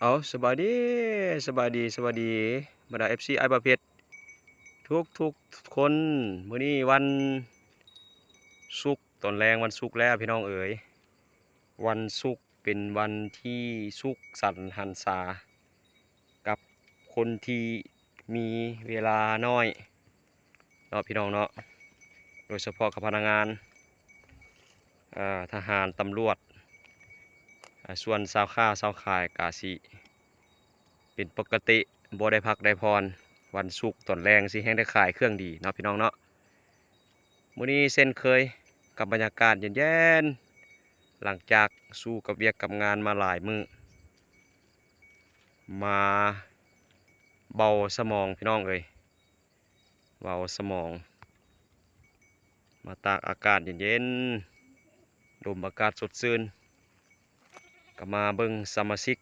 ເອົາ ສະບາຍດີ ສະບາຍດີ ສະບາຍດີ ບັນດາເອັຟຊີອ້າຍບ່າວເພັດທຸກໆຄົນ. ມື້ນີ້ວັນສຸກ ຕອນແລງວັນສຸກແລ້ວພີ່ນ້ອງເອີຍ. ວັນສຸກເປັນວັນທີ່ສຸກສັນຫັນສາກັບຄົນທີ່ມີເວລານ້ອຍເນາະ ພີ່ນ້ອງເນາະ, ໂດຍສະເພາະກັບພະນັກງານ ເອີ ທະຫານ ຕຳຫຼວດ. ອາ ສ່ວນຊາວຄ້າຊາວຂາຍກະຊິເປັນປົກກະຕິ ບໍ່ໄດ້ພັກໄດ້ຜ່ອນ. ວັນສຸກຕອນແລງຊິແຮ່ງໄດ້ຂາຍເຄື່ອງດີເນາະ ພີ່ນ້ອງເນາະ. ມື້ນີ້ເຊັ່ນເຄີຍກັບບັນຍາກາດເຢັນໆ ຫຼັງຈາກສູ້ກັບວຽກກັບງານມາຫຼາຍມື້ ມາເບົາສະໝອງ ພີ່ນ້ອງເອີຍ. ເບົາສະໝອງ ມາຕາກອາກາດເຢັນໆ ລົມອາກາດສົດຊື່ນ, ກໍມາເບິ່ງສະມາຊິກ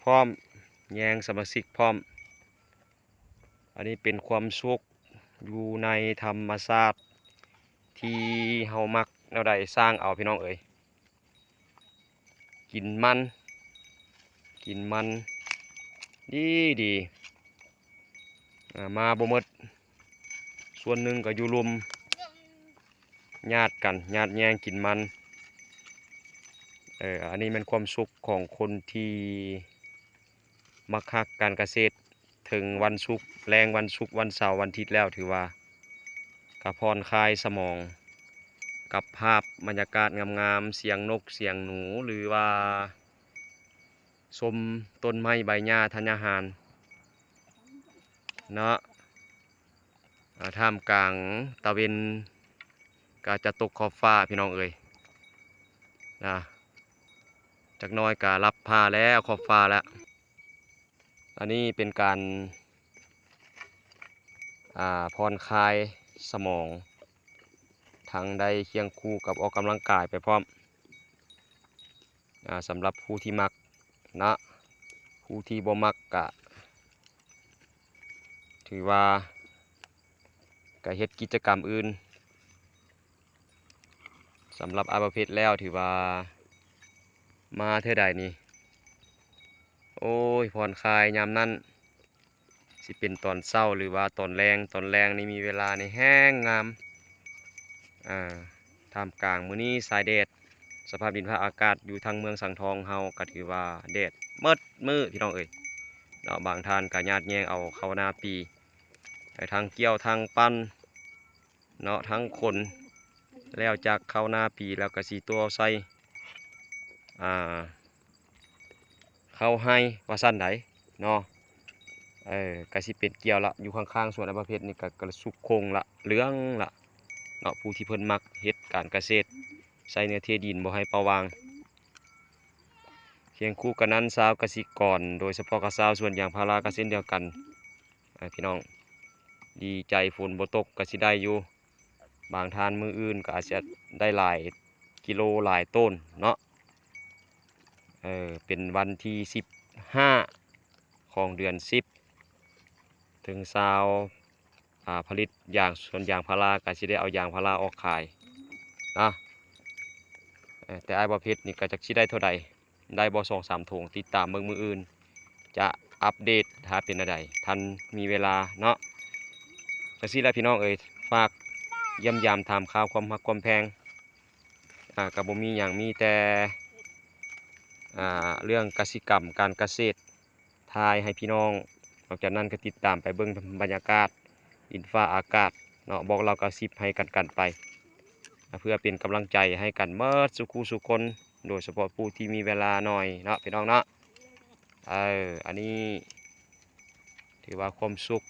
ພ້ອມ ແຍງສະມາຊິກພ້ອມ. ອັນນີ້ເປັນຄວາມສຸກຢູ່ໃນທຳມະຊາດທີ່ເຮົາມັກແນວໃດສ້າງເອົາ ພີ່ນ້ອງເອີຍ. ກິນມັນ ກິນມັນດີດີ ອາ ມາບໍ່ໝົດ ສ່ວນໜຶ່ງກໍຢູ່ລຸ່ມ ຍາດກັນ ຍາດແຍ່ງກິນມັນ. ເອີ ອັນນີ້ແມ່ນຄວາມສຸກຂອງຄົນທີ່ມັກຮັກການກະເສດ. ເຖິງວັນສຸກ ແລງວັນສຸກ ວັນເສົາ ວັນທິດແລ້ວ ຖືວ່າກະຜ່ອນຄາຍສະໝອງກັບພາບບັນຍາກາດງາມໆ ສຽງນົກສຽງໜູ ຫຼືວ່າຊົມຕົ້ນໄມ້ໃບຫຍ້າທັນຍາຫານເນາະ. ອາ ທ່າມກາງຕາເວັນກະຈະຕົກຂອບຟ້າ ພີ່ນ້ອງເອີຍນະ, ຈັກໜ້ອຍກະລັບຟ້າແລ້ວ ຂອບຟ້າແລ້ວ. ອັນນີ້ເປັນການ ອາ ຜ່ອນຄາຍສະໝອງ ທັງໄດ້ຄຽງຄູ່ກັບອອກກຳລັງກາຍໄປພ້ອມ. ອາ ສຳລັບຜູ້ທີ່ມັກນະ, ຜູ້ທີ່ບໍ່ມັກກະຖືວ່າກະເຮັດກິດຈະກຳອື່ນ. ສຳລັບອ້າຍບ່າວເພັດແລ້ວ ຖືວ່າມາເທື່ອໃດນີ້ ໂອ້ຍ ຜ່ອນຄາຍຍາມນັ້ນ. ຊິເປັນຕອນເຊົ້າ ຫຼືວ່າຕອນແລງ, ຕອນແລງນີ້ມີເວລານີ້ແຮງງາມ. ອາ ທ່າມກາງມື້ນີ້ສາຍແດດ, ສະພາບດິນຟ້າອາກາດຢູ່ທາງເມືອງສັງທອງເຮົາກໍຖືວ່າແດດໝົດມື້ ພີ່ນ້ອງເອີຍເນາະ. ບາງທ່ານກໍຍາດແຍງເອົາເຂົ້ານາປີ ທັງກ່ຽວ ທັງປັ່ນເນາະ ທັງຂົນ, ແລ້ວຈາກເຂົ້ານາປີແລ້ວກໍຊິຕົວໃສ່ ອາ ເຂົ້າໄຮ່ວ່າຊັ້ນໃດເນາະ. ເອີ ກະຊິເປັນກ່ຽວລະ ຢູ່ຂ້າງໆສວນອ້າຍບ່າວເພັດນີ້ກະ ກະສຸກຄົງລະ ເຫຼືອງລະເນາະ. ຜູ້ທີ່ເພິ່ນມັກເຮັດການກະເສດ ໃຊ້ເນື້ອທີ່ດິນບໍ່ໃຫ້ເປົ່າວ່າງ. ຄຽງຄູ່ກັນນັ້ນ ຊາວກະສິກອນ ໂດຍສະເພາະກັບຊາວສວນຢາງພາລາກະເຊັ່ນດຽວກັນ ອາ ພີ່ນ້ອງ ດີໃຈຝົນບໍ່ຕົກກະຊິໄດ້ຢູ່. ບາງທ່ານມື້ອື່ນກໍອາດຈະໄດ້ຫຼາຍກິໂລຫຼາຍໂຕນເນາະ. ເອີ ເປັນວັນທີສິບຫ້າຂອງເດືອນສິບ ເຖິງຊາວ ອາ ຜະລິດຢາງ ສວນຢາງພາລາກໍຊິໄດ້ເອົາຢາງພາລາອອກຂາຍນະ. ເອີ ແຕ່ອ້າຍບໍ່ເພັດນີ້ກໍຈັກຊິໄດ້ເທົ່າໃດ ໄດ້ບໍ່ສອງສາມຖົງ ຕິດຕາມເບິ່ງມື້ອື່ນຈະອັບເດດຖ້າເປັນແນວໃດ ທັນມີເວລາເນາະ. ຈັ່ງຊີ້ລະພີ່ນ້ອງເອີຍ ຝາກຢ້ຽມຢາມຖາມຂ່າວຄວາມຮັກຄວາມແພງ ອາ ກໍບໍ່ມີຫຍັງ ມີແຕ່ ອາ ເລື່ອງກະສິກຳ ການກະເສດ ຖ່າຍໃຫ້ພີ່ນ້ອງ. ນອກຈາກນັ້ນກໍຕິດຕາມໄປເບິ່ງບັນຍາກາດ ດິນຟ້າອາກາດເນາະ ບອກເລົ່າກະຊິບໃຫ້ກັນກັນໄປ ເພື່ອເປັນກຳລັງໃຈໃຫ້ກັນໝົດສູ່ຄູ່ສູ່ຄົນ ໂດຍສະເພາະຜູ້ທີ່ມີເວລາໜ້ອຍເນາະ ພີ່ນ້ອງເນາະ. ເອີ ອັນນີ້ຖືວ່າຄວາມສຸກ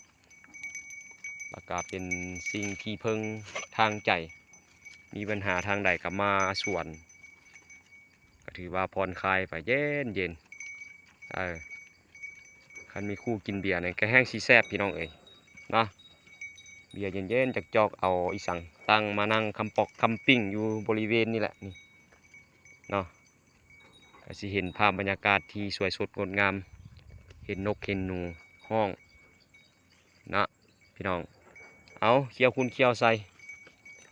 ແລ້ວກະເປັນສິ່ງທີ່ເພິ່ງທາງໃຈ ມີບັນຫາທາງໃດກໍມາສວນ ກໍຖືວ່າຜ່ອນຄາຍໄປເຢັນໆ. ເອີ ຄັນມີຄູ່ກິນເບຍນີ້ກໍແຮ່ງຊິແຊບ ພີ່ນ້ອງເອີຍເນາະ. ເບຍເຢັນໆ ຈອກໆ ເອົາອີ່ສັງຕັ້ງມານັ່ງຄຳປອກຄຳປິ້ງຢູ່ບໍລິເວນນີ້ແຫຼະນີ້ເນາະ. ກໍຊິເຫັນພາບບັນຍາກາດທີ່ສວຍສົດງົດງາມ ເຫັນນົກເຫັນໜູຮ້ອງນະ ພີ່ນ້ອງ. ເອົາ ຂ້ຽວຄູນຂ້ຽວໃສ່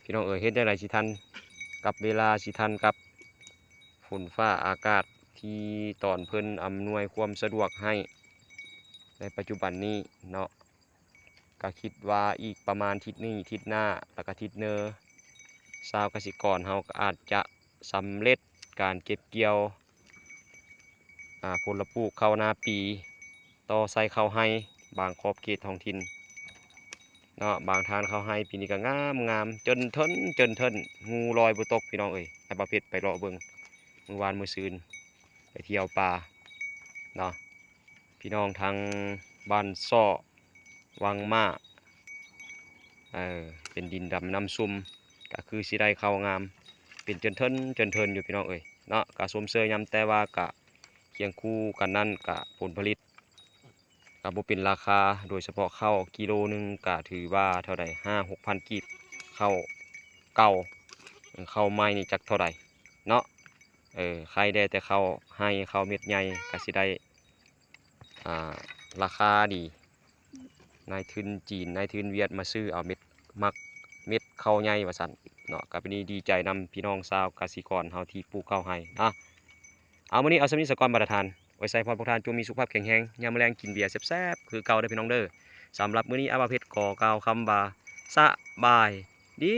ພີ່ນ້ອງເອີຍ ເຮັດຈັ່ງໃດຊິທັນກັບເວລາ ຊິທັນກັບຝົນຟ້າອາກາດ ທີ່ຕອນເພິ່ນອຳນວຍຄວາມສະດວກໃຫ້ໃນປັດຈຸບັນນີ້ເນາະ. ກະຄິດວ່າອີກປະມານທິດນີ້ ທິດໜ້າ ແລ້ວກະທິດເນີ ຊາວກະສິກອນເຮົາກະອາດຈະສຳເລັດການເກັບກ່ຽວ ອາ ຜົນລະປູກເຂົ້ານາປີ ຕໍ່ໃສ່ເຂົ້າໄຮ່ ບາງຂອບເຂດທ້ອງຖິ່ນເນາະ. ບາງທ່ານເຂົ້າໄຮ່ປີນີ້ກະງາມໆ ເຈິນເທິນ ເຈິນເທິນ ງູລອຍບໍ່ຕົກ ພີ່ນ້ອງເອີຍ. ອ້າຍບ່າວເພັດໄປເລາະເບິ່ງມື້ວານມື້ຊືນ ໄປທ່ຽວປ່າເນາະ. ພີ່ນ້ອງທາງບ້ານຊໍ ວັງມ້າ ເອີ ເປັນດິນດຳນ້ຳຊຸ່ມ ກະຄືຊິໄດ້ເຂົ້າງາມ ເປັນເຈິນເທິນ ເຈິນເທີນຢູ່ ພີ່ນ້ອງເອີຍເນາະ. ກະຊົມເຊີຍຍາມ ແຕ່ວ່າກະຄຽງຄູ່ກັນນັ້ນ ກະຜົນຜະລິດກະບໍ່ເປັນລາຄາ ໂດຍສະເພາະເຂົ້າກິໂລໜຶ່ງກະຖືວ່າເທົ່າໃດ ຫ້າຫົກພັນກີບ ເຂົ້າເກົ່າ ເຂົ້າໃໝ່ນີ້ຈັກເທົ່າໃດເນາະ. ເອີ ໄຄແດ່ແຕ່ເຂົ້າໄຮ່ ເຂົ້າເມັດໃຫຍ່ ກະຊິໄດ້ ອ່າ ລາຄາດີ. ນາຍທຶນຈີນ ນາຍທຶນຫວຽດມາຊື້ເອົາເມັດ ມັກເມັດເຂົ້າໃຫຍ່ວ່າຊັ້ນເນາະ. ກະເປັນດີໃຈນຳພີ່ນ້ອງຊາວກະສິກອນເຮົາທີ່ປູກເຂົ້າໄຮ່ເນາະ. ເອົາ ມື້ນີ້ເອົາສ່ຳນີ້ສາກ່ອນ ບັນດາທ່ານ. ອວຍໄຊພອນພວກທ່ານຈົ່ງມີສຸຂະພາບແຂງແຮງ ຍາມມື້ແລງກິນເບຍແຊບໆຄືເກົ່າເດີ ພີ່ນ້ອງເດີ. ສຳລັບມື້ນີ້ ອ້າຍບ່າວເພັດຂໍກ່າວຄຳວ່າ ສະບາຍດີ.